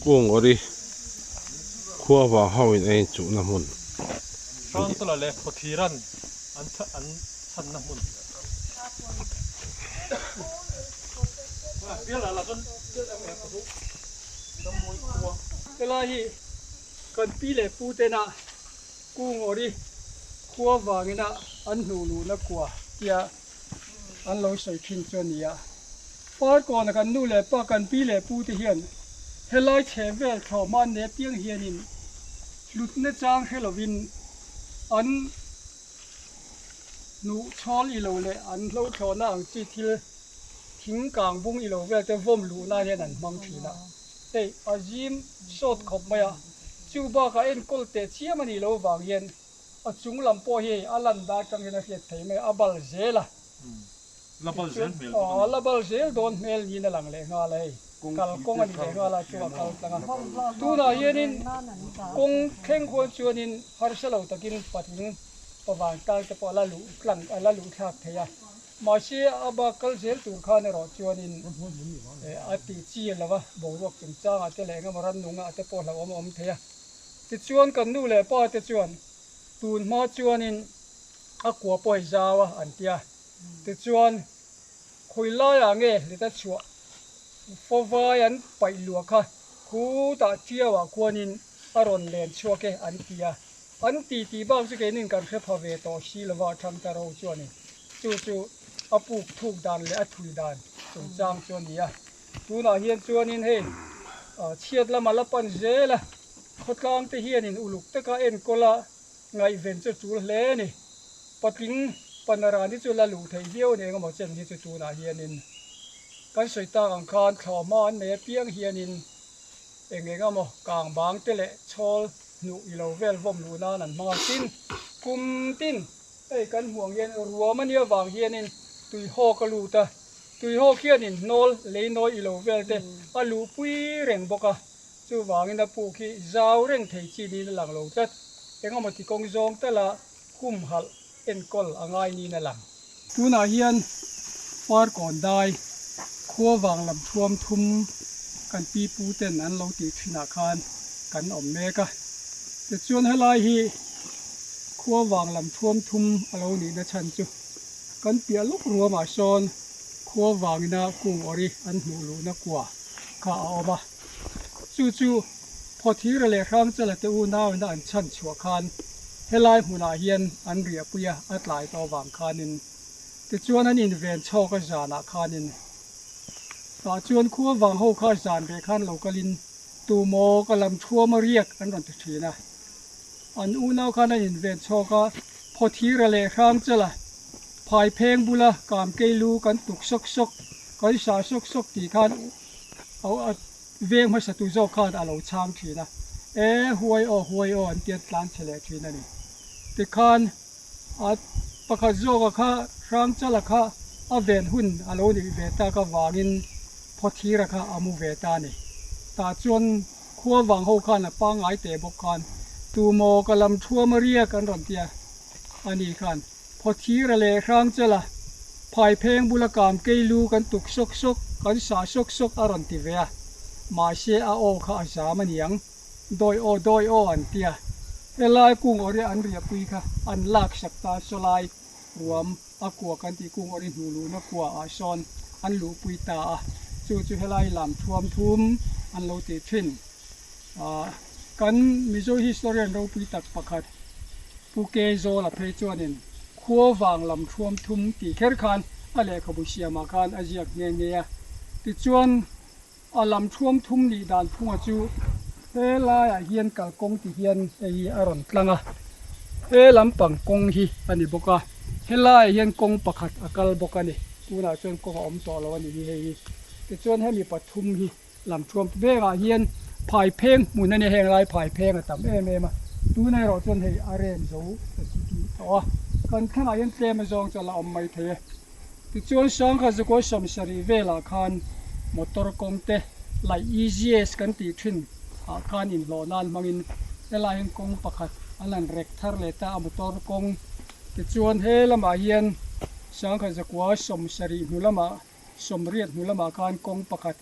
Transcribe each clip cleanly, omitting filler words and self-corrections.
Kung awri khua vang ho in a inchuhna hmun. Hrangchawla leh Phawthiran an an chhanna hmun. Helai hi kan pi leh pu tena kung awri khua vangina an hnuh luhna kua tia an lo sawi thin chu a ni a. Farkawna kan nu leh pa kan pi leh pu te hian helai chheh vel thlawh hman ne piang hianin hlutna chang hre lovin an hnuh chhawl i lo leh an hlo thlawhna ang chi thil thing kang bung i lo vel te vawm luh nan hian an hmang thin a. Hei a zim sawt khawp mai a, chu bakah enkawl teh chiam a nih loh vang hian A chung lam pawh hi a lan dan atang hian a hriat thei mai a, a bal zel a. La bal zel hmel bawk a ni. Aw, la bal zel dawn hmel niin a lang leh nghal a hei. Kal kawng a ni leh nghal a, chu a kal tlang a. Tunah hianin kawng thleng khuan chuanin harsa lo takin patling pavang tang te pawh a la luh tlang a la luh thlak thei a. Mahse a bak kal zel tur khan erawh chuanin a tih chi a lo va, boruak chungchangah te leh engemaw rannungah te pawh hlauhawm a awm thei a. Tichuan kan nu leh pa te chuan tun hma chuanin a kua pawh hi zau a an ti a. Tichuan khawi laiah nge hlita chhuah fawvai an paih luah kha khutah Tiauah khuanin a rawn len chhuak e an ti a. An ti tih bak chu keinin kan hre pha ve tawh si lova Thangta ro chuanin chu chu a puk thuk dan leh a thui dan chungchang chu a ni a. Tunah hian chuanin hei chhiat lama la pan zel a, khawtlang te hianin uluk taka enkawl a ngaihven chu tul hle a ni. Patling Panaran hi chu la luh theih viau a ni engemaw chen hi chu tunah hianin kan sawi tak ang khan thlawhhma an nei apiang hianin eng eng emaw kang bang te leh chhawl hnuh i lo vel vawm luh nan an hmang a. Tin, kum tin hei kan hmuh ang hian ruam a nia vang hianin tuihawk a lut a. Tuihawk hianin hnawl lei nawi i lo vel te a luhpui reng bawk a, chuvangin a puk hi zau reng thei chi niin a lang lo tlat. Engemaw ti kawng zawng tala humhalh enkawl a ngai niin a lang. Tunah hian Farkawn dai khua vang lam thuam thum kan pi pu ten an lo tih thinah khan kan awm mek a. Tichuan helai hi khua vang lam thuam thum a lo nihna chhan chu Kan piah lawk ruamah sawn khua vangina kung awri an hmuh luhna kua kha a awm a. Chu chu Phawthira leh Hrangchala te unauina an chhan chhuah khan helai hmunah hian an riahpui a, a tlai tawh vang khanin. Tichuan an inven chhawk a zanah khanin tah chuan khua vang ho kha zan reh khan lo kalin tumaw ka lam thuama riak an rawn ti thin a. An unau khan an inven chhawk a, Phawthira leh Hrangchela phai pheng bula kamkei lu kan tuk sawk sawk, kan sah sawk sawk tih khan a veng hmasa tu zawk khan a lo chhang thin a, E huai aw huai aw an tian tlan chhe leh thin a ni. Tikhan a pakhat zawka kha Hrangchala kha a ven hun a lo nih ve tak avangin Phawthira kha a mu ve ta a ni. Tah chuan Khua vang ho khan a pangngai teh bawk khan tumaw ka lam thuam a riak an rawn ti a, ani khan Phawthira leh Hrangchela phai pheng bula kam kei lu kan tuk sawk sawk, kan sah sawk sawk a rawn ti ve a, mahse a aw kha a zam a niang, dawi aw dawi aw an ti a, helai kung awri an riahpui kha an lak sak ta sawlai ruam a kua kan tih kung awri hnuh luhna kua ah sawn an luhpui ta a, chu chu helai lam thuam thum an lo tih thin. Ahh kan Mizo historian ropui tak pakhat Pu Ke Zawla phei chuanin khua vang lam thuam thum tih kher khan a lehkhabu siamah khan a ziak nghe nghe a, tichuan A lam thuam thum nih dan phunga chu he laiah hian kalkawng ti hian hei hi a rawn tlang a, he lampang kawng hi a ni bawk a, helaiah hian kawng pakhat a kal bawk a ni, tunah chuan kawng a awm tawh lo a ni hi hei hi, tichuan hemi pathum hi lam thuam vengah hian phai pheng hmun a ni heng lai phai pheng a tam em em a, tunah erawh chuan hei a rem zo ta chi tih tawh a, kan thlangah hian tlem azawng chu a la awm maithei e. Tichuan Sangha Zukawi sawmsarih velah khan motor kawng te laih EGS kan tih thin ah khan inhlawh nan hmangin helai hian kawng pakhat an han rek thar leh ta a motor kawng. Tichuan he lamah hian Sangha Zakua sawmsarih hnu lamah sawmriat hnu lamah khan kawng pakhat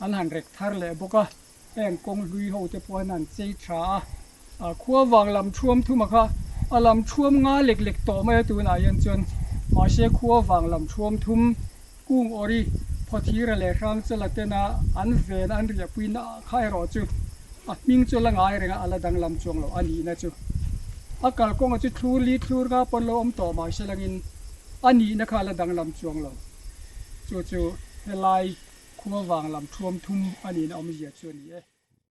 an han rek thar leh bawk a. Heng kawng hlui ho te pawh hian an chei tha a, a khua vang lam thuam thum a kha a lam thuam nga lek lek tawh mai a tunah hian chuan mahse khua vang lam thuam thum kung awri phawthira leh hrangchala tena an ven an riahpui na kha erawh chu a hming chu la ngai reng a a la danglam chuang lo a nihna chu a kalkawnga chu thlur li thlur nga pawn lo awm tawh mahse langin a nihna kha a la danglam chuang lo chu chu helai. Khua vang lam thuam thum a nihna awmzia chu a ni e.